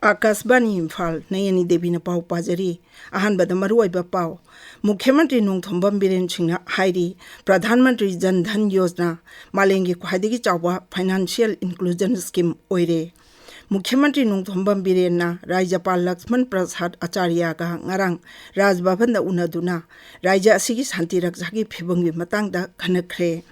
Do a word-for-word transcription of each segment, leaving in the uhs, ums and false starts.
ꯑꯥꯀꯥꯁꯕꯥꯅꯤ ꯏꯝꯐꯥꯜ, ꯅꯌꯅꯤ ꯗꯦꯕꯤꯅ ꯄꯥꯎ ꯄꯥꯖꯔꯤ꯫ ꯑꯍꯥꯟꯕꯗ ꯃꯔꯨꯑꯣꯏꯕ ꯄꯥꯎ꯫ ꯃꯨꯈ꯭ꯌ ꯃꯟꯇ꯭ꯔꯤ ꯅꯣꯡꯊꯣꯝꯕꯝ ꯕꯤꯔꯦꯟ ꯁꯤꯡꯅ ꯍꯥꯏꯔꯤ, ꯄ꯭ꯔꯙꯥꯟ ꯃꯟꯇ꯭ꯔꯤ ꯖꯟ ꯙꯟ ꯌꯣꯖꯅꯥ ꯃꯥꯂꯦꯝꯒꯤ ꯈ꯭ꯋꯥꯏꯗꯒꯤ ꯆꯥꯎꯕ financial inclusion scheme ꯑꯣꯏꯔꯦ꯫ ꯃꯨꯈ꯭ꯌ ꯃꯟꯇ꯭ꯔꯤ ꯅꯣꯡꯊꯣꯝꯕꯝ ꯕꯤꯔꯦꯟꯅ ꯔꯥꯖ꯭ꯌꯄꯥꯜ ꯂꯛꯁꯃꯟ ꯄ꯭ꯔꯁꯥꯗ ꯑꯆꯥꯔꯌꯥꯒ ꯉꯔꯥꯡ ꯔꯥꯖ ꯚꯕꯟꯗ ꯎꯅꯗꯨꯅ ꯔꯥꯖ꯭ꯌ ꯑꯁꯤꯒꯤ ꯁꯥꯟꯇꯤ ꯔꯛꯁꯥꯒꯤ ꯐꯤꯕꯝꯒꯤ ꯃꯇꯥꯡꯗ ꯈꯟꯅꯈ꯭ꯔꯦ꯫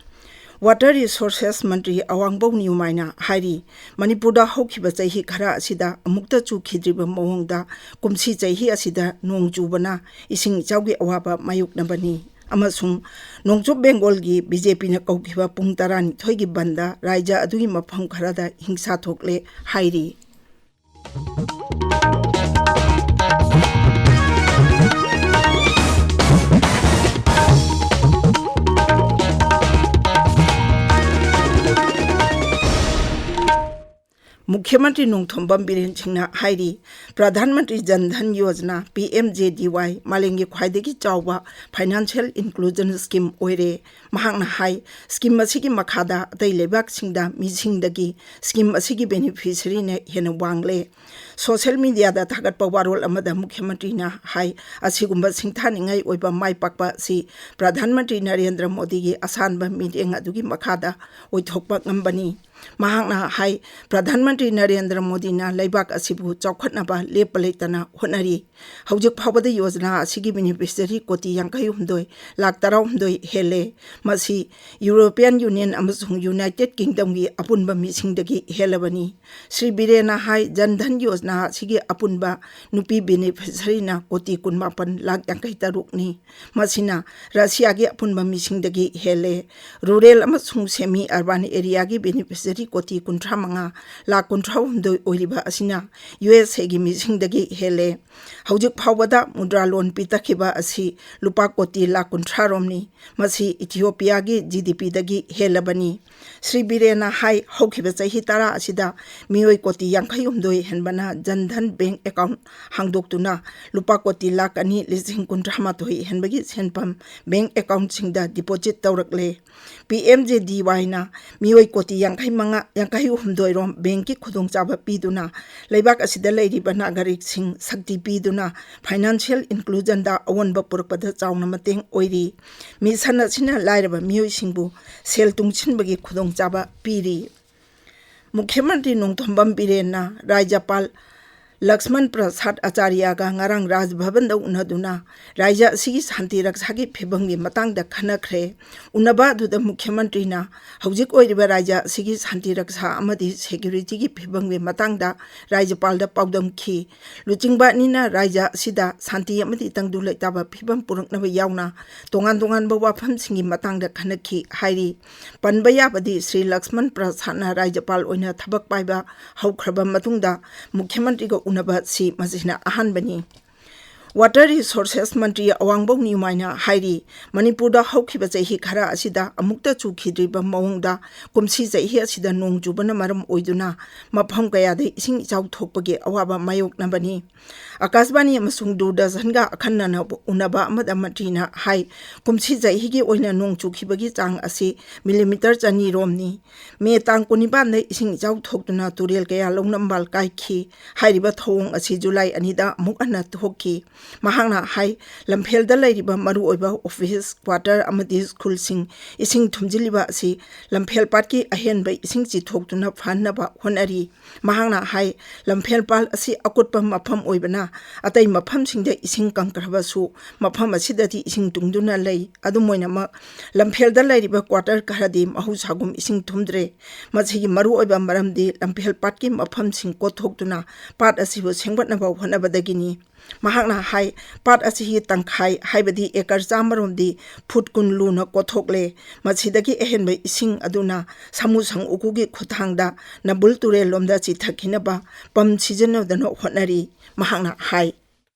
Water Resources ꯃꯟꯇ꯭ꯔꯤ ꯑꯋꯥꯡꯕꯧ ꯅꯤꯌꯨꯃꯥꯏꯅ ꯍꯥꯏꯔꯤ, ꯃꯅꯤꯄꯨꯔꯗ ꯍꯧꯈꯤꯕ ꯆꯍꯤ ꯈꯔ ꯑꯁꯤꯗ ꯑꯃꯨꯛꯇ ꯆꯨꯈꯤꯗ꯭ꯔꯤꯕ ꯃꯑꯣꯡꯗ ꯀꯨꯝꯁꯤ ꯆꯍꯤ ꯑꯁꯤꯗ ꯅꯣꯡ ꯆꯨꯕꯅ ꯏꯁꯤꯡ ꯏꯆꯥꯎꯒꯤ ꯑꯋꯥꯕ ꯃꯥꯌꯣꯛꯅꯕꯅꯤ꯫ ꯑꯃꯁꯨꯡ ꯅꯣꯡꯆꯨꯞ ꯕꯦꯡꯒꯣꯜꯒꯤ ꯕꯤ ꯖꯦ ꯄꯤꯅ ꯀꯧꯈꯤꯕ ꯄꯨꯡ ꯇꯔꯥꯅꯤꯊꯣꯏꯒꯤ ꯕꯟꯗ ꯔꯥꯖ꯭ꯌ ꯑꯗꯨꯒꯤ ꯃꯐꯝ ꯈꯔꯗ ꯍꯤꯡꯁꯥ ꯊꯣꯛꯂꯦ ꯍꯥꯏꯔꯤ꯫ ꯃꯨꯈ꯭ꯌ ꯃꯟꯇ꯭ꯔꯤ ꯅꯣꯡꯊꯣꯝꯕꯝ ꯕꯤꯔꯦꯟ ꯁꯤꯡꯅ ꯍꯥꯏꯔꯤ, ꯄ꯭ꯔꯙꯥꯟ ꯃꯟꯇ꯭ꯔꯤ ꯖꯟ ꯙꯟ ꯌꯣꯖꯅꯥ, ꯄꯤ ꯑꯦꯝ ꯖꯦ ꯗꯤ ꯋꯥꯏ, ꯃꯥꯂꯦꯝꯒꯤ ꯈ꯭ꯋꯥꯏꯗꯒꯤ ꯆꯥꯎꯕ financial inclusion scheme ꯑꯣꯏꯔꯦ꯫ ꯃꯍꯥꯛꯅ ꯍꯥꯏ, scheme ꯑꯁꯤꯒꯤ ꯃꯈꯥꯗ ꯑꯇꯩ ꯂꯩꯕꯥꯛꯁꯤꯡꯗ ꯃꯤꯁꯤꯡꯗꯒꯤ scheme ꯑꯁꯤꯒꯤ beneficiaryꯅ ꯍꯦꯟꯅ ꯋꯥꯡꯂꯦ꯫ Social mediaꯗ ꯊꯥꯒꯠꯄ ꯋꯥꯔꯣꯜ ꯑꯃꯗ ꯃꯨꯈ꯭ꯌ ꯃꯟꯇ꯭ꯔꯤꯅ ꯍꯥꯏ, ꯑꯁꯤꯒꯨꯝꯕ ꯁꯤꯡꯊꯥꯅꯤꯡꯉꯥꯏ ꯑꯣꯏꯕ ꯃꯥꯏ ꯄꯥꯛꯄ ꯑꯁꯤ ꯄ꯭ꯔꯙꯥꯟ ꯃꯟꯇ꯭ꯔꯤ ꯅꯔꯦꯟꯗ꯭ꯔ ꯃꯣꯗꯤꯒꯤ ꯑꯁꯥꯟꯕ ꯃꯤꯠꯌꯦꯡ ꯑꯗꯨꯒꯤ ꯃꯈꯥꯗ ꯑꯣꯏꯊꯣꯛꯄ ꯉꯝꯕꯅꯤ꯫ ꯃꯍꯥꯛꯅ ꯍꯥꯏ, ꯄ꯭ꯔꯙꯥꯟ ꯃꯟꯇ꯭ꯔꯤ ꯅꯔꯦꯟꯗ꯭ꯔ ꯃꯣꯗꯤꯅ ꯂꯩꯕꯥꯛ ꯑꯁꯤꯕꯨ ꯆꯥꯎꯈꯠꯅꯕ ꯂꯦꯞꯄ ꯂꯩꯇꯅ ꯍꯣꯠꯅꯔꯤ꯫ ꯍꯧꯖꯤꯛ ꯐꯥꯎꯕꯗ ꯌꯣꯖꯅꯥ ꯑꯁꯤꯒꯤ beneficiary ꯀꯣꯇꯤ ꯌꯥꯡꯈꯩ ꯍꯨꯝꯗꯣꯏ ꯂꯥꯈ ꯇꯔꯥꯍꯨꯝꯗꯣꯏ ꯍꯦꯜꯂꯦ꯫ ꯃꯁꯤ European Union ꯑꯃꯁꯨꯡ United Kingdomꯒꯤ ꯑꯄꯨꯟꯕ ꯃꯤꯁꯤꯡꯗꯒꯤ ꯍꯦꯜꯂꯕꯅꯤ꯫ ꯁ꯭ꯔꯤ ꯕꯤꯔꯦꯟꯅ ꯍꯥꯏ, ꯖꯟ ꯙꯟ ꯌꯣꯖꯅꯥ ꯑꯁꯤꯒꯤ ꯑꯄꯨꯟꯕ ꯅꯨꯄꯤ beneficiaryꯅ ꯀꯣꯇꯤ ꯀꯨꯟꯃꯥꯄꯟ ꯂꯥꯈ ꯌꯥꯡꯈꯩ ꯇꯔꯨꯛꯅꯤ꯫ ꯃꯁꯤꯅ ꯔꯁꯤꯌꯥꯒꯤ ꯑꯄꯨꯟꯕ ꯃꯤꯁꯤꯡꯗꯒꯤ ꯍꯦꯜꯂꯦ꯫ Rural ꯑꯃꯁꯨꯡ semi urban areaꯒꯤ beneficiary ꯀꯣꯇꯤ ꯀꯨꯟꯊ꯭ꯔꯥ ꯃꯉꯥ ꯂꯥꯈ ꯀꯨꯟꯊ꯭ꯔꯥ ꯍꯨꯝꯗꯣꯏ ꯑꯣꯏꯔꯤꯕ ꯑꯁꯤꯅ ꯌꯨ ꯑꯦꯁ ꯑꯦꯒꯤ ꯃꯤꯁꯤꯡꯗꯒꯤ ꯍꯦꯜꯂꯦ꯫ ꯍꯧꯖꯤꯛ ꯐꯥꯎꯕꯗ ꯃꯨꯗ꯭ꯔꯥ ꯂꯣꯟ ꯄꯤꯊꯈꯤꯕ ꯑꯁꯤ ꯂꯨꯄꯥ ꯀꯣꯇꯤ ꯂꯥꯈ ꯀꯨꯟꯊ꯭ꯔꯥ ꯔꯣꯝꯅꯤ꯫ ꯃꯁꯤ ꯏꯊꯤꯑꯣꯄꯤꯌꯥꯒꯤ ꯖꯤ ꯗꯤ ꯄꯤꯗꯒꯤ ꯍꯦꯜꯂꯕꯅꯤ꯫ ꯁ꯭ꯔꯤ ꯕꯤꯔꯦꯟꯅ ꯍꯥꯏ, ꯍꯧꯈꯤꯕ ꯆꯍꯤ ꯇꯔꯥ ꯑꯁꯤꯗ ꯃꯤꯑꯣꯏ ꯀꯣꯇꯤ ꯌꯥꯡꯈꯩ ꯍꯨꯝꯗꯣꯏ ꯍꯦꯟꯕꯅ ꯖꯟ ꯙꯟ bank account ꯍꯥꯡꯗꯣꯛꯇꯨꯅ ꯂꯨꯄꯥ ꯀꯣꯇꯤ ꯂꯥꯈ ꯑꯅꯤ ꯂꯤꯁꯤꯡ ꯀꯨꯟꯊ꯭ꯔꯥ ꯃꯥꯊꯣꯏ ꯍꯦꯟꯕꯒꯤ ꯁꯦꯟꯐꯝ bank accountꯁꯤꯡꯗ deposit ꯇꯧꯔꯛꯂꯦ꯫ ꯄꯤ ꯑꯦꯝ ꯖꯦ ꯗꯤ ꯋꯥꯏꯅ ꯃꯤꯑꯣꯏ ꯀꯣꯇꯤ ꯌꯥꯡꯈꯩ ꯃꯉꯥ ꯌꯥꯡꯈꯩ ꯍꯨꯝꯗꯣꯏ ꯔꯣꯝ ꯕꯦꯡꯛꯀꯤ ꯈꯨꯗꯣꯡꯆꯥꯕ ꯄꯤꯗꯨꯅ ꯂꯩꯕꯥꯛ ꯑꯁꯤꯗ ꯂꯩꯔꯤꯕ ꯅꯥꯒꯔꯤꯛꯁꯤꯡ ꯁꯛꯇꯤ ꯄꯤꯗꯨꯅ financial inclusionꯗ ꯑꯑꯣꯟꯕ ꯄꯨꯔꯛꯄꯗ ꯆꯥꯎꯅ ꯃꯇꯦꯡ ꯑꯣꯏꯔꯤ꯫ ꯃꯤꯁꯟ ꯑꯁꯤꯅ ꯂꯥꯏꯔꯕ ꯃꯤꯑꯣꯏꯁꯤꯡꯕꯨ ꯁꯦꯜ ꯇꯨꯡꯁꯤꯟꯕꯒꯤ ꯈꯨꯗꯣꯡꯆꯥꯕ ꯄꯤꯔꯤ꯫ ꯃꯨꯈ꯭ꯌ ꯃꯟꯇ꯭ꯔꯤ ꯅꯣꯡꯊꯣꯝꯕꯝ ꯕꯤꯔꯦꯟꯅ ꯔꯥꯖ꯭ꯌꯄꯥꯜ ꯂꯛꯁꯃꯟ ꯄ꯭ꯔꯁꯥꯗ ꯑꯆꯥꯔꯌꯒ ꯉꯔꯥꯡ ꯔꯥꯖ ꯚꯕꯟꯗ ꯎꯅꯗꯨꯅ ꯔꯥꯖ꯭ꯌ ꯑꯁꯤꯒꯤ ꯁꯥꯟꯇꯤ ꯔꯛꯁꯥꯒꯤ ꯐꯤꯕꯝꯒꯤ ꯃꯇꯥꯡꯗ ꯈꯟꯅꯈ꯭ꯔꯦ꯫ ꯎꯅꯕ ꯑꯗꯨꯗ ꯃꯨꯈ꯭ꯌ ꯃꯟꯇ꯭ꯔꯤꯅ ꯍꯧꯖꯤꯛ ꯑꯣꯏꯔꯤꯕ ꯔꯥꯖ꯭ꯌ ꯑꯁꯤꯒꯤ ꯁꯥꯟꯇꯤ ꯔꯛꯁꯥ ꯑꯃꯗꯤ securityꯒꯤ ꯐꯤꯕꯝꯒꯤ ꯃꯇꯥꯡꯗ ꯔꯥꯖ꯭ꯌꯄꯥꯜꯗ ꯄꯥꯎꯗꯝꯈꯤ꯫ ꯂꯨꯆꯤꯡꯕ ꯑꯅꯤꯅ ꯔꯥꯖ꯭ꯌ ꯑꯁꯤꯗ ꯁꯥꯟꯇꯤ ꯑꯃꯗꯤ ꯇꯪꯗꯨ ꯂꯩꯇꯥꯕ ꯐꯤꯕꯝ ꯄꯨꯔꯛꯅꯕ ꯌꯥꯎꯅ ꯇꯣꯉꯥꯟ ꯇꯣꯉꯥꯟꯕ ꯋꯥꯐꯝꯁꯤꯡꯒꯤ ꯃꯇꯥꯡꯗ ꯈꯟꯅꯈꯤ ꯍꯥꯏꯔꯤ꯫ ꯄꯟꯕ ꯌꯥꯕꯗꯤ ꯁ꯭ꯔꯤ ꯂꯛꯁꯃꯟ ꯄ꯭ꯔꯁꯥꯗꯅ ꯔꯥꯖ꯭ꯌꯄꯥꯜ ꯑꯣꯏꯅ ꯊꯕꯛ ꯄꯥꯏꯕ ꯍꯧꯈ꯭ꯔꯕ ꯃꯇꯨꯡꯗ ꯃꯨꯈ꯭ꯌ ꯃꯟꯇ꯭ꯔꯤꯒ ꯎꯅꯕ ꯑꯁꯤ ꯃꯁꯤꯅ ꯑꯍꯥꯟꯕꯅꯤ꯫ Water Resources ꯃꯟꯇ꯭ꯔꯤ ꯑꯋꯥꯡꯕꯧ ꯅꯤꯎꯃꯥꯏꯅ ꯍꯥꯏꯔꯤ, ꯃꯅꯤꯄꯨꯔꯗ ꯍꯧꯈꯤꯕ ꯆꯍꯤ ꯈꯔ ꯑꯁꯤꯗ ꯑꯃꯨꯛꯇ ꯆꯨꯈꯤꯗ꯭ꯔꯤꯕ ꯃꯑꯣꯡꯗ ꯀꯨꯝꯁꯤ ꯆꯍꯤ ꯑꯁꯤꯗ ꯅꯣꯡ ꯆꯨꯕꯅ ꯃꯔꯝ ꯑꯣꯏꯗꯨꯅ ꯃꯐꯝ ꯀꯌꯥꯗ ꯏꯁꯤꯡ ꯏꯆꯥꯎ ꯊꯣꯛꯄꯒꯤ ꯑꯋꯥꯕ ꯃꯥꯌꯣꯛꯅꯕꯅꯤ꯫ ꯑꯀꯥꯁꯕꯥꯅꯤ ꯑꯃꯁꯨꯡ ꯗꯨꯔꯗꯔꯁꯟꯒ ꯑꯈꯟꯅꯅ ꯎꯅꯕ ꯑꯃꯗ ꯃꯟꯇ꯭ꯔꯤꯅ ꯍꯥꯏ, ꯀꯨꯝꯁꯤ ꯆꯍꯤꯒꯤ ꯑꯣꯏꯅ ꯅꯣꯡ ꯆꯨꯈꯤꯕꯒꯤ ꯆꯥꯡ ꯑꯁꯤ millimeter ꯆꯅꯤ ꯔꯣꯝꯅꯤ꯫ ꯃꯦ ꯇꯥꯡ ꯀꯨꯟꯅꯤꯄꯥꯟꯗ ꯏꯁꯤꯡ ꯏꯆꯥꯎ ꯊꯣꯛꯇꯨꯅ ꯇꯨꯔꯦꯜ ꯀꯌꯥ ꯂꯧꯅꯝꯕꯥꯜ ꯀꯥꯏꯈꯤ꯫ ꯍꯥꯏꯔꯤꯕ ꯊꯧꯑꯣꯡ ꯑꯁꯤ ꯖꯨꯂꯥꯏ ꯑꯅꯤꯗ ꯑꯃꯨꯛ ꯍꯟꯅ ꯊꯣꯛꯈꯤ꯫ ꯃꯍꯥꯛꯅ ꯍꯥꯏ, ꯂꯝꯐꯦꯜꯗ ꯂꯩꯔꯤꯕ ꯃꯔꯨꯑꯣꯏꯕ office quarter ꯑꯃꯗꯤ ꯁ꯭ꯀꯨꯜꯁꯤꯡ ꯏꯁꯤꯡ ꯊꯨꯝꯖꯤꯜꯂꯤꯕ ꯑꯁꯤ ꯂꯝꯐꯦꯜ ꯄꯥꯠꯀꯤ ꯑꯍꯦꯟꯕ ꯏꯁꯤꯡ ꯆꯤꯊꯣꯛꯇꯨꯅ ꯐꯍꯟꯅꯕ ꯍꯣꯠꯅꯔꯤ꯫ ꯃꯍꯥꯛꯅ ꯍꯥꯏ, ꯂꯝꯐꯦꯜ ꯄꯥꯠ ꯑꯁꯤ ꯑꯀꯨꯠꯄ ꯃꯐꯝ ꯑꯣꯏꯕꯅ ꯑꯇꯩ ꯃꯐꯝꯁꯤꯡꯗ ꯏꯁꯤꯡ ꯀꯪꯈ꯭ꯔꯕꯁꯨ ꯃꯐꯝ ꯑꯁꯤꯗꯗꯤ ꯏꯁꯤꯡ ꯇꯨꯡꯗꯨꯅ ꯂꯩ꯫ ꯑꯗꯨꯝ ꯑꯣꯏꯅꯃꯛ, ꯂꯝꯐꯦꯜꯗ ꯂꯩꯔꯤꯕ quarter ꯈꯔꯗꯤ ꯃꯍꯧꯁꯥꯒꯨꯝ ꯏꯁꯤꯡ ꯊꯨꯝꯗ꯭ꯔꯦ꯫ ꯃꯁꯤꯒꯤ ꯃꯔꯨꯑꯣꯏꯕ ꯃꯔꯝꯗꯤ ꯂꯝꯐꯦꯜ ꯄꯥꯠꯀꯤ ꯃꯐꯝꯁꯤꯡ ꯀꯣꯠꯊꯣꯛꯇꯨꯅ ꯄꯥꯠ ꯑꯁꯤꯕꯨ ꯁꯦꯝꯒꯠꯅꯕ ꯍꯣꯠꯅꯕꯗꯒꯤꯅꯤ꯫ ꯃꯍꯥꯛꯅ ꯍꯥꯏ, ꯄꯥꯠ ꯑꯁꯤꯒꯤ ꯇꯪꯈꯥꯏ, ꯍꯥꯏꯕꯗꯤ acre ꯆꯥꯝꯃ ꯔꯣꯝꯗꯤ ꯐꯨꯠ ꯀꯨꯟ ꯂꯨꯅ ꯀꯣꯠꯊꯣꯛꯂꯦ꯫ ꯃꯁꯤꯗꯒꯤ ꯑꯍꯦꯟꯕ ꯏꯁꯤꯡ ꯑꯗꯨꯅ ꯁꯥꯃꯨ ꯁꯪ ꯎꯀꯨꯒꯤ ꯈꯨꯠꯊꯥꯡꯗ ꯅꯝꯕꯨꯜ ꯇꯨꯔꯦꯜ ꯂꯣꯝꯗ ꯆꯤꯊꯈꯤꯅꯕ ꯄꯝ ꯁꯤꯖꯤꯟꯅꯗꯨꯅ ꯍꯣꯠꯅꯔꯤ꯫ ꯃꯍꯥꯛꯅ ꯍꯥꯏ,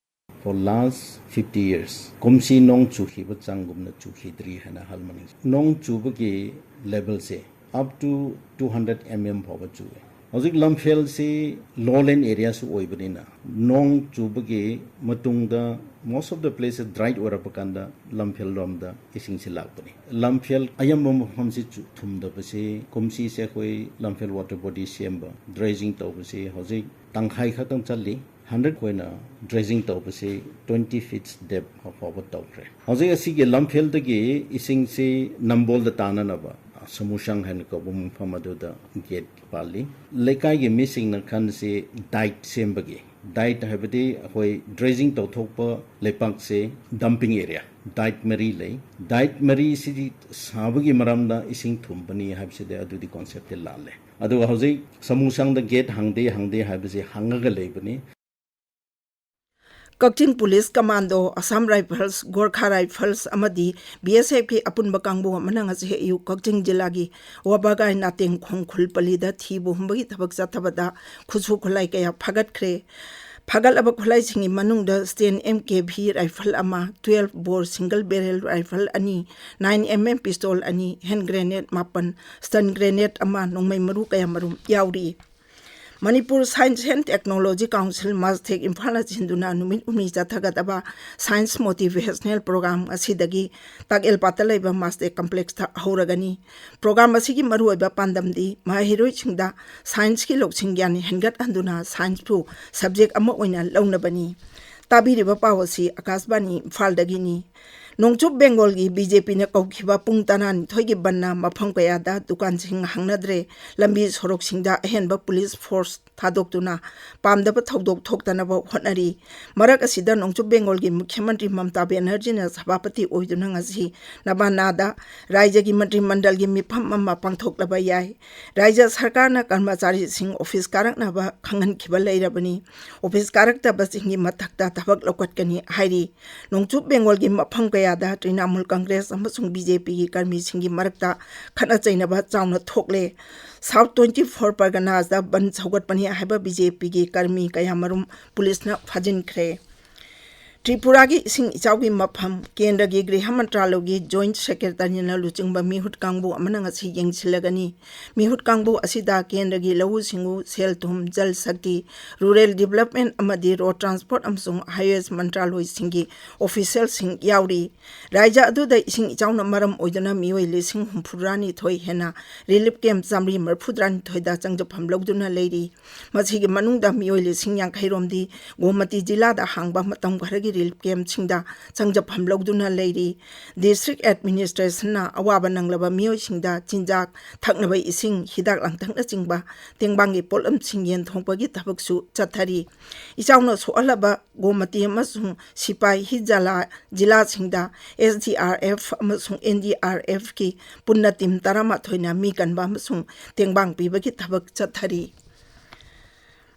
For last fifty years, ꯀꯨꯝꯁꯤ ꯅꯣꯡ ꯆꯨꯈꯤꯕ ꯆꯥꯡꯒꯨꯝꯅ ꯆꯨꯈꯤꯗ꯭ꯔꯤ ꯍꯥꯏꯅ ꯍꯥꯏꯃꯅꯤꯡꯏ꯫ ꯅꯣꯡ ꯆꯨꯕꯒꯤ levelꯁꯦ up to two hundred mm ꯐꯥꯎꯕ ꯆꯨꯏ꯫ ꯍꯧꯖꯤꯛ ꯂꯝꯐꯦꯜꯁꯤ ꯂꯣꯂꯦꯟ ꯑꯦꯔꯤꯌꯥꯁꯨ ꯑꯣꯏꯕꯅꯤꯅ, ꯅꯣꯡ ꯆꯨꯕꯒꯤ ꯃꯇꯨꯡꯗ most of the places dry ꯑꯣꯏꯔꯛꯄ ꯀꯥꯟꯗ ꯂꯝꯐꯦꯜ ꯂꯣꯝꯗ ꯏꯁꯤꯡꯁꯤ ꯂꯥꯛꯄꯅꯤ꯫ ꯂꯝꯐꯦꯜ ꯑꯌꯥꯝꯕ ꯃꯐꯝꯁꯤ ꯆꯨ-, ꯊꯨꯝꯗꯕꯁꯤ, ꯀꯨꯝꯁꯤꯁꯦ ꯑꯩꯈꯣꯏ ꯂꯝꯐꯦꯜ ꯋꯥꯇꯔ ꯕꯣꯗꯤ ꯁꯦꯝꯕ, ꯗ꯭ꯔꯦꯖꯤꯡ ꯇꯧꯕꯁꯤ ꯍꯧꯖꯤꯛ ꯇꯪꯈꯥꯏ ꯈꯛꯇꯪ ꯆꯠꯂꯤ꯫ ꯍꯟꯗꯛ ꯑꯩꯈꯣꯏꯅ ꯗ꯭ꯔꯦꯖꯤꯡ ꯇꯧꯕꯁꯤ twenty feet depth ꯐꯥꯎꯕ ꯇꯧꯈ꯭ꯔꯦ꯫ ꯍꯧꯖꯤꯛ ꯑꯁꯤꯒꯤ ꯂꯝꯐꯦꯜꯗꯒꯤ ꯏꯁꯤꯡꯁꯤ ꯅꯝꯕꯣꯜꯗ ꯇꯥꯅꯅꯕ ꯁꯃꯨꯁꯪ ꯍꯥꯏꯅ ꯀꯧꯕ ꯃꯐꯝ ꯑꯗꯨꯗ ꯒꯦꯠ ꯄꯥꯜꯂꯤ꯫ ꯂꯩꯀꯥꯏꯒꯤ ꯃꯤꯁꯤꯡꯅ ꯈꯟꯁꯤ ꯗꯥꯏꯠ ꯁꯦꯝꯕꯒꯤ, ꯗꯥꯏꯠ ꯍꯥꯏꯕꯗꯤ ꯑꯩꯈꯣꯏ ꯗ꯭ꯔꯦꯖꯤꯡ ꯇꯧꯊꯣꯛꯄ ꯂꯩꯄꯥꯛꯁꯦ ꯗꯝꯄꯤꯡ ꯑꯦꯔꯤꯌꯥ, ꯗꯥꯏꯠ ꯃꯔꯤ ꯂꯩ꯫ ꯗꯥꯏꯠ ꯃꯔꯤꯁꯤꯗꯤ ꯁꯥꯕꯒꯤ ꯃꯔꯝꯗ ꯏꯁꯤꯡ ꯊꯨꯝꯕꯅꯤ ꯍꯥꯏꯕꯁꯤꯗꯤ ꯑꯗꯨꯗꯤ ꯀꯣꯟꯁꯦꯞꯇꯤ ꯂꯥꯜꯂꯦ꯫ ꯑꯗꯨꯒ ꯍꯧꯖꯤꯛ ꯁꯃꯨꯁꯪꯗ ꯒꯦꯠ ꯍꯥꯡꯗꯦ ꯍꯥꯡꯗꯦ ꯍꯥꯏꯕꯁꯤ ꯍꯪꯉꯒ ꯂꯩꯕꯅꯤ꯫ ꯀꯛꯆꯤꯡ police commando, Assam Rifles, Gorkha Rifles ꯑꯃꯗꯤ ꯕꯤ ꯑꯦꯁ ꯑꯦꯐꯀꯤ ꯑꯄꯨꯟꯕ ꯀꯥꯡꯕꯨ ꯑꯃꯅ ꯉꯁꯤ ꯑꯌꯨꯛ ꯀꯛꯆꯤꯡ ꯖꯤꯂꯥꯒꯤ ꯋꯥꯕꯒꯥꯏ ꯅꯥꯇꯦꯡꯈꯣꯡ ꯈꯨꯜ ꯄꯜꯂꯤꯗ ꯊꯤꯕ ꯍꯨꯝꯕꯒꯤ ꯊꯕꯛ ꯆꯠꯊꯕꯗ ꯈꯨꯠꯁꯨ ꯈꯨꯠꯂꯥꯏ ꯀꯌꯥ ꯐꯥꯒꯠꯈ꯭ꯔꯦ꯫ ꯐꯥꯒꯠꯂꯕ ꯈꯨꯠꯂꯥꯏꯁꯤꯡꯒꯤ ꯃꯅꯨꯡꯗ ꯁ꯭ꯇꯦꯟ ꯑꯦꯝ ꯀꯦ ꯚꯤ ꯔꯥꯏꯐꯜ ꯑꯃ, twelve bore single barrel rifle ꯑꯅꯤ, nine M M pistol ꯑꯅꯤ, hand grenade ꯃꯥꯄꯟ, stun grenade ꯑꯃ, ꯅꯣꯡꯃꯩ ꯃꯔꯨ ꯀꯌꯥ ꯃꯔꯨꯝ ꯌꯥꯎꯔꯤ꯫ Manipur Science and Technology Council, ꯃꯥꯁꯊꯦꯛ, ꯏꯝꯐꯥꯜꯅ ꯁꯤꯟꯗꯨꯅ ꯅꯨꯃꯤꯠ ꯍꯨꯝꯅꯤ ꯆꯠꯊꯒꯗꯕ Science Motivational Program ꯑꯁꯤꯗꯒꯤ ꯇꯥꯛꯑꯦꯜꯄꯥꯠꯇ ꯂꯩꯕ ꯃꯥꯁꯊꯦꯛ ꯀꯝꯄ꯭ꯂꯦꯛꯁꯇ ꯍꯧꯔꯒꯅꯤ꯫ ꯄ꯭ꯔꯣꯒ꯭ꯔꯥꯝ ꯑꯁꯤꯒꯤ ꯃꯔꯨꯑꯣꯏꯕ ꯄꯥꯟꯗꯝꯗꯤ ꯃꯍꯩꯔꯣꯏꯁꯤꯡꯗ ꯁꯥꯏꯟꯁꯀꯤ ꯂꯧꯁꯤꯡ ꯒ꯭ꯌꯥꯟ ꯍꯦꯟꯒꯠꯍꯟꯗꯨꯅ ꯁꯥꯏꯟꯁꯄꯨ ꯁꯕꯖꯦꯛ ꯑꯃ ꯑꯣꯏꯅ ꯂꯧꯅꯕꯅꯤ꯫ ꯇꯥꯕꯤꯔꯤꯕ ꯄꯥꯎ ꯑꯁꯤ ꯑꯥꯀꯥꯁꯕꯥꯅꯤ ꯏꯝꯐꯥꯜꯗꯒꯤꯅꯤ꯫ ꯅꯣꯡꯆꯨꯞ ꯕꯦꯡꯒꯣꯜꯒꯤ ꯕꯤ ꯖꯦ ꯄꯤꯅ ꯀꯧꯈꯤꯕ ꯄꯨꯡ ꯇꯔꯥꯅꯤꯊꯣꯏꯒꯤ ꯕꯟꯅ ꯃꯐꯝ ꯀꯌꯥꯗ ꯗꯨꯀꯥꯟꯁꯤꯡ ꯍꯥꯡꯅꯗ꯭ꯔꯦ, ꯂꯝꯕꯤ ꯁꯣꯔꯣꯛꯁꯤꯡꯗ ꯑꯍꯦꯟꯕ ꯄꯨꯂꯤꯁ ꯐꯣꯔꯁ ꯊꯥꯗꯣꯛꯇꯨꯅ ꯄꯥꯝꯗꯕ ꯊꯧꯗꯣꯛ ꯊꯣꯛꯇꯅꯕ ꯍꯣꯠꯅꯔꯤ꯫ ꯃꯔꯛ ꯑꯁꯤꯗ ꯅꯣꯡꯆꯨꯞ ꯕꯦꯡꯒꯣꯜꯒꯤ ꯃꯨꯈ꯭ꯌ ꯃꯟꯇ꯭ꯔꯤ ꯃꯃꯇꯥ ꯕꯦꯅꯔꯖꯤꯅ ꯁꯚꯥꯄꯇꯤ ꯑꯣꯏꯗꯨꯅ ꯉꯁꯤ ꯅꯕꯥꯅꯥꯗ ꯔꯥꯖ꯭ꯌꯒꯤ ꯃꯟꯇ꯭ꯔꯤ ꯃꯟꯗꯜꯒꯤ ꯃꯤꯐꯝ ꯑꯃ ꯄꯥꯡꯊꯣꯛꯂꯕ ꯌꯥꯏ꯫ ꯔꯥꯖ꯭ꯌ ꯁꯔꯀꯥꯔꯅ ꯀꯔꯃꯆꯥꯔꯤꯁꯤꯡ ꯑꯣꯐꯤꯁ ꯀꯥꯔꯛꯅꯕ ꯈꯪꯍꯟꯈꯤꯕ ꯂꯩꯔꯕꯅꯤ꯫ ꯑꯣꯐꯤꯁ ꯀꯥꯔꯛꯇꯕꯁꯤꯡꯒꯤ ꯃꯊꯛꯇ ꯊꯕꯛ ꯂꯧꯈꯠꯀꯅꯤ ꯍꯥꯏꯔꯤ꯫ ꯅꯣꯡꯆꯨꯞ ꯕꯦꯡꯒꯣꯜꯒꯤ ꯃꯐꯝ ꯀꯌꯥꯗ ꯇ꯭ꯔꯤꯅꯥꯃꯨꯜ ꯀꯪꯒ꯭ꯔꯦꯁ ꯑꯃꯁꯨꯡ ꯕꯤ ꯖꯦ ꯄꯤꯒꯤ ꯀꯔꯃꯤꯁꯤꯡꯒꯤ ꯃꯔꯛꯇ ꯈꯠꯅ ꯆꯩꯅꯕ ꯆꯥꯎꯅ ꯊꯣꯛꯂꯦ꯫ ꯁꯥꯎꯠ ꯇ꯭ꯋꯦꯟꯇꯤ ꯐꯣꯔ ꯄꯔꯒꯅꯥꯁꯇ ꯕꯟ ꯁꯧꯒꯠꯄꯅꯤ ꯍꯥꯏꯕ ꯕꯤ ꯖꯦ ꯄꯤꯒꯤ ꯀꯔꯃꯤ ꯀꯌꯥꯃꯔꯨꯝ ꯄꯨꯂꯤꯁꯅ ꯐꯥꯖꯤꯟꯈ꯭ꯔꯦ꯫ ꯇ꯭ꯔꯤꯄꯨꯔꯥꯒꯤ ꯏꯁꯤꯡ ꯏꯆꯥꯎꯒꯤ ꯃꯐꯝ ꯀꯦꯟꯗ꯭ꯔꯒꯤ ꯒ꯭ꯔꯤꯍ ꯃꯟꯇ꯭ꯔꯥꯂꯣꯏꯒꯤ ꯖꯣꯏꯟꯠ ꯁꯦꯀ꯭ꯔꯦꯇꯔꯤꯅ ꯂꯨꯆꯤꯡꯕ ꯃꯤꯍꯨꯠ ꯀꯥꯡꯕꯨ ꯑꯃꯅ ꯉꯁꯤ ꯌꯦꯡꯁꯤꯜꯂꯒꯅꯤ꯫ ꯃꯤꯍꯨꯠ ꯀꯥꯡꯕꯨ ꯑꯁꯤꯗ ꯀꯦꯟꯗ꯭ꯔꯒꯤ ꯂꯧꯎ ꯁꯤꯡꯎ, ꯁꯦꯜ ꯊꯨꯝ, ꯖꯜ ꯁꯛꯇꯤ, ꯔꯨꯔꯦꯜ ꯗꯤꯕꯂꯞꯃꯦꯟ ꯑꯃꯗꯤ ꯔꯣꯗ ꯇ꯭ꯔꯥꯟꯁꯄꯣꯔꯠ ꯑꯃꯁꯨꯡ ꯍꯥꯏꯋꯦꯁ ꯃꯟꯇ꯭ꯔꯥꯂꯣꯏꯁꯤꯡꯒꯤ ꯑꯣꯐꯤꯁꯤꯌꯦꯜꯁꯤꯡ ꯌꯥꯎꯔꯤ꯫ ꯔꯥꯏꯖ꯭ꯌ ꯑꯗꯨꯗ ꯏꯁꯤꯡ ꯏꯆꯥꯎꯅ ꯃꯔꯝ ꯑꯣꯏꯗꯨꯅ ꯃꯤꯑꯣꯏ ꯂꯤꯁꯤꯡ ꯍꯨꯝꯐꯨꯇꯔꯥꯅꯤꯊꯣꯏ ꯍꯦꯟꯅ ꯔꯤꯂꯤꯐ ꯀꯦꯝꯞ ꯆꯥꯃꯔꯤ ꯃꯔꯤꯐꯨꯇꯔꯥꯅꯤꯊꯣꯏꯗ ꯆꯪꯖꯐꯝ ꯂꯧꯗꯨꯅ ꯂꯩꯔꯤ꯫ ꯃꯁꯤꯒꯤ ꯃꯅꯨꯡꯗ ꯃꯤꯑꯣꯏ ꯂꯤꯁꯤꯡ ꯌꯥꯡꯈꯩ ꯔꯣꯝꯗꯤ ꯒꯣꯃꯇꯤ ꯖꯤꯂꯥꯗ ꯍꯥꯡꯕ ꯃꯇꯝ ꯈꯔꯒꯤ ꯔꯤꯂꯤꯐ ꯀꯦꯝꯞꯁꯤꯡꯗ ꯆꯪꯖꯐꯝ ꯂꯧꯗꯨꯅ ꯂꯩꯔꯤ꯫ ꯗꯤꯁꯇ꯭ꯔꯤꯛ ꯑꯦꯗꯃꯤꯅꯤꯁꯇ꯭ꯔꯦꯁꯟꯅ ꯑꯋꯥꯕ ꯅꯪꯂꯕ ꯃꯤꯑꯣꯏꯁꯤꯡꯗ ꯆꯤꯟꯖꯥꯛ, ꯊꯛꯅꯕ ꯏꯁꯤꯡ, ꯍꯤꯗꯥꯛ ꯂꯥꯡꯊꯛꯅꯆꯤꯡꯕ ꯇꯦꯡꯕꯥꯡꯒꯤ ꯄꯣꯠꯂꯝꯁꯤꯡ ꯌꯦꯟꯊꯣꯛꯄꯒꯤ ꯊꯕꯛꯁꯨ ꯆꯠꯊꯔꯤ꯫ ꯏꯆꯥꯎꯅ ꯁꯣꯛꯍꯜꯂꯕ ꯒꯣꯃꯇꯤ ꯑꯃꯁꯨꯡ ꯁꯤꯄꯥꯍꯤ ꯖꯂꯥ ꯖꯤꯂꯥꯁꯤꯡꯗ ꯑꯦꯁ ꯗꯤ ꯑꯥꯔ ꯑꯦꯐ ꯑꯃꯁꯨꯡ ꯑꯦꯟ ꯗꯤ ꯑꯥꯔ ꯑꯦꯐꯀꯤ ꯄꯨꯟꯅ ꯇꯤꯝ ꯇꯔꯥꯃꯥꯊꯣꯏꯅ ꯃꯤ ꯀꯟꯕ ꯑꯃꯁꯨꯡ ꯇꯦꯡꯕꯥꯡ ꯄꯤꯕꯒꯤ ꯊꯕꯛ ꯆꯠꯊꯔꯤ꯫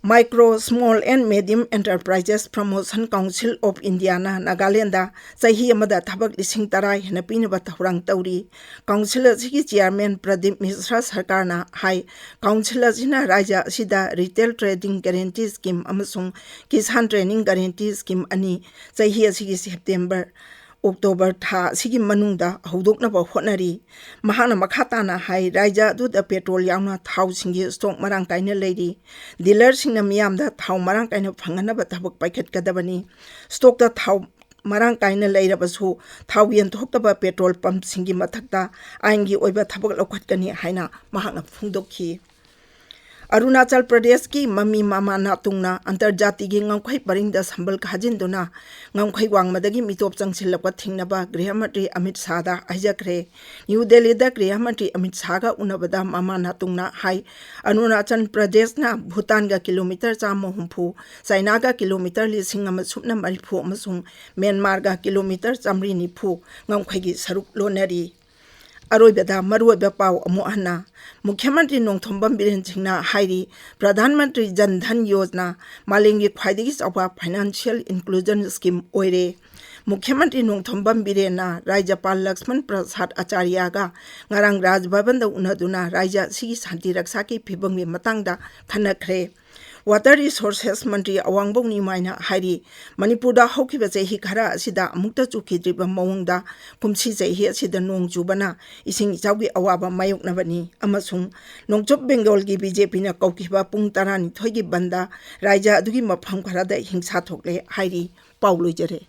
Micro, Small and Medium Enterprises Promotion Council of Indiaꯅ Nagaland ꯆꯍꯤ ꯑꯃꯗ ꯊꯕꯛ ꯂꯤꯁꯤꯡ ꯇꯔꯥ ꯍꯦꯟꯅ ꯄꯤꯅꯕ ꯊꯧꯔꯥꯡ ꯇꯧꯔꯤ꯫ ꯀꯥꯎꯟꯁꯤꯜ ꯑꯁꯤꯒꯤ ꯆꯤꯌꯥꯔꯃꯦꯟ ꯄ꯭ꯔꯗꯤꯞ ꯃꯤꯁ꯭ꯔ ꯁꯔꯀꯥꯔꯅ ꯍꯥꯏ, ꯀꯥꯎꯟꯁꯤꯜ ꯑꯁꯤꯅ ꯔꯥꯖ꯭ꯌ ꯑꯁꯤꯗ ꯔꯤꯇꯦꯜ ꯇ꯭ꯔꯦꯗꯤꯡ ꯒꯥꯔꯦꯟꯇꯤ ꯁ꯭ꯀꯤꯝ ꯑꯃꯁꯨꯡ ꯀꯤꯁꯥꯟ ꯇ꯭ꯔꯦꯅꯤꯡ ꯒꯥꯔꯦꯟꯇꯤ ꯁ꯭ꯀꯤꯝ ꯑꯅꯤ ꯆꯍꯤ ꯑꯁꯤꯒꯤ ꯁꯦꯞꯇꯦꯝꯕꯔ, ꯑꯣꯛꯇꯣꯕꯔ ꯊꯥ ꯑꯁꯤꯒꯤ ꯃꯅꯨꯡꯗ ꯍꯧꯗꯣꯛꯅꯕ ꯍꯣꯠꯅꯔꯤ꯫ ꯃꯍꯥꯛꯅ ꯃꯈꯥ ꯇꯥꯅ ꯍꯥꯏ, ꯔꯥꯖ꯭ꯌ ꯑꯗꯨꯗ ꯄꯦꯇ꯭ꯔꯣꯜ ꯌꯥꯎꯅ ꯊꯥꯎꯁꯤꯡꯒꯤ ꯁ꯭ꯇꯣꯛ ꯃꯔꯥꯡ ꯀꯥꯏꯅ ꯂꯩꯔꯤ꯫ ꯗꯤꯂꯔꯁꯤꯡꯅ ꯃꯤꯌꯥꯝꯗ ꯊꯥꯎ ꯃꯔꯥꯡ ꯀꯥꯏꯅ ꯐꯪꯍꯟꯅꯕ ꯊꯕꯛ ꯄꯥꯏꯈꯠꯀꯗꯕꯅꯤ꯫ ꯁ꯭ꯇꯣꯛꯇ ꯊꯥꯎ ꯃꯔꯥꯡ ꯀꯥꯏꯅ ꯂꯩꯔꯕꯁꯨ ꯊꯥꯎ ꯌꯦꯟꯊꯣꯛꯇꯕ ꯄꯦꯇ꯭ꯔꯣꯜ ꯄꯝꯞꯁꯤꯡꯒꯤ ꯃꯊꯛꯇ ꯑꯥꯏꯟꯒꯤ ꯑꯣꯏꯕ ꯊꯕꯛ ꯂꯧꯈꯠꯀꯅꯤ ꯍꯥꯏꯅ ꯃꯍꯥꯛꯅ ꯐꯣꯡꯗꯣꯛꯈꯤ꯫ ꯑꯔꯨꯅꯥꯆꯜ ꯄ꯭ꯔꯗꯦꯁꯀꯤ ꯃꯃꯤ ꯃꯃꯥ ꯅꯥꯇꯨꯡꯅ ꯑꯟꯇꯔꯖꯥꯇꯤꯒꯤ ꯉꯝꯈꯩ ꯄꯔꯤꯡꯗ ꯁꯝꯕꯜ ꯈꯥꯖꯤꯟꯗꯨꯅ ꯉꯝꯈꯩ ꯋꯥꯡꯃꯗꯒꯤ ꯃꯤꯇꯣꯞ ꯆꯪꯁꯤꯜꯂꯛꯄ ꯊꯤꯡꯅꯕ ꯒ꯭ꯔꯤꯍ ꯃꯟꯇ꯭ꯔꯤ ꯑꯃꯤꯠ ꯁꯥꯍꯗ ꯍꯥꯏꯖꯈ꯭ꯔꯦ꯫ ꯅ꯭ꯌꯨ ꯗꯦꯜꯂꯤꯗ ꯒ꯭ꯔꯤꯍ ꯃꯟꯇ꯭ꯔꯤ ꯑꯃꯤꯠ ꯁꯥꯍꯒ ꯎꯅꯕꯗ ꯃꯃꯥ ꯅꯥꯇꯨꯡꯅ ꯍꯥꯏ, ꯑꯔꯨꯅꯥꯆꯜ ꯄ꯭ꯔꯗꯦꯁꯅ ꯚꯨꯇꯥꯟꯒ ꯀꯤꯂꯣꯃꯤꯇꯔ ꯆꯥꯝꯃ ꯍꯨꯝꯐꯨ, ꯆꯥꯏꯅꯥꯒ ꯀꯤꯂꯣꯃꯤꯇꯔ ꯂꯤꯁꯤꯡ ꯑꯃ ꯁꯨꯞꯅ ꯃꯔꯤꯐꯨ ꯑꯃꯁꯨꯡ ꯃ꯭ꯌꯥꯟꯃꯥꯔꯒ ꯀꯤꯂꯣꯃꯤꯇꯔ ꯆꯥꯝꯃꯔꯤ ꯅꯤꯐꯨ ꯉꯝꯈꯩꯒꯤ ꯁꯔꯨꯛ ꯂꯣꯟꯅꯔꯤ꯫ ꯑꯔꯣꯏꯕꯗ ꯃꯔꯨꯑꯣꯏꯕ ꯄꯥꯎ ꯑꯃꯨꯛ ꯍꯟꯅ꯫ ꯃꯨꯈ꯭ꯌ ꯃꯟꯇ꯭ꯔꯤ ꯅꯣꯡꯊꯣꯝꯕꯝ ꯕꯤꯔꯦꯟ ꯁꯤꯡꯅ ꯍꯥꯏꯔꯤ, ꯄ꯭ꯔꯙꯥꯟ ꯃꯟꯇ꯭ꯔꯤ ꯖꯟ ꯙꯟ ꯌꯣꯖꯅꯥ ꯃꯥꯂꯦꯝꯒꯤ ꯈ꯭ꯋꯥꯏꯗꯒꯤ ꯆꯥꯎꯕ ꯐꯥꯏꯅꯥꯟꯁꯤꯌꯦꯜ ꯏꯟꯀ꯭ꯂꯨꯖꯟ ꯁ꯭ꯀꯤꯝ ꯑꯣꯏꯔꯦ꯫ ꯃꯨꯈ꯭ꯌ ꯃꯟꯇ꯭ꯔꯤ ꯅꯣꯡꯊꯣꯝꯕꯝ ꯕꯤꯔꯦꯟꯅ ꯔꯥꯖ꯭ꯌꯄꯥꯜ ꯂꯛꯁꯃꯟ ꯄ꯭ꯔꯁꯥꯗ ꯑꯆꯥꯔꯌꯥꯒ ꯉꯔꯥꯡ ꯔꯥꯖ ꯚꯕꯟꯗ ꯎꯅꯗꯨꯅ ꯔꯥꯖ꯭ꯌ ꯑꯁꯤꯒꯤ ꯁꯥꯟꯇꯤ ꯔꯛꯁꯥꯒꯤ ꯐꯤꯕꯝꯒꯤ ꯃꯇꯥꯡꯗ ꯈꯟꯅꯈ꯭ꯔꯦ꯫ Water Resources ꯃꯟꯇ꯭ꯔꯤ ꯑꯋꯥꯡꯕꯧ ꯅꯤꯃꯥꯏꯅ ꯍꯥꯏꯔꯤ, ꯃꯅꯤꯄꯨꯔꯗ ꯍꯧꯈꯤꯕ ꯆꯍꯤ ꯈꯔ ꯑꯁꯤꯗ ꯑꯃꯨꯛꯇ ꯆꯨꯈꯤꯗ꯭ꯔꯤꯕ ꯃꯑꯣꯡꯗ ꯀꯨꯝꯁꯤ ꯆꯍꯤ ꯑꯁꯤꯗ ꯅꯣꯡ ꯆꯨꯕꯅ ꯏꯁꯤꯡ ꯏꯆꯥꯎꯒꯤ ꯑꯋꯥꯕ ꯃꯥꯌꯣꯛꯅꯕꯅꯤ ꯑꯃꯁꯨꯡ ꯅꯣꯡꯆꯨꯞ ꯕꯦꯡꯒꯣꯜꯒꯤ ꯕꯤ ꯖꯦ ꯄꯤꯅ ꯀꯧꯈꯤꯕ ꯄꯨꯡ ꯇꯔꯥꯅꯤꯊꯣꯏꯒꯤ ꯕꯟꯗ ꯔꯥꯏꯖ꯭ꯌ ꯑꯗꯨꯒꯤ ꯃꯐꯝ ꯈꯔꯗ ꯍꯤꯡꯁꯥ ꯊꯣꯛꯂꯦ ꯍꯥꯏꯔꯤ꯫ ꯄꯥꯎ ꯂꯣꯏꯖꯔꯦ꯫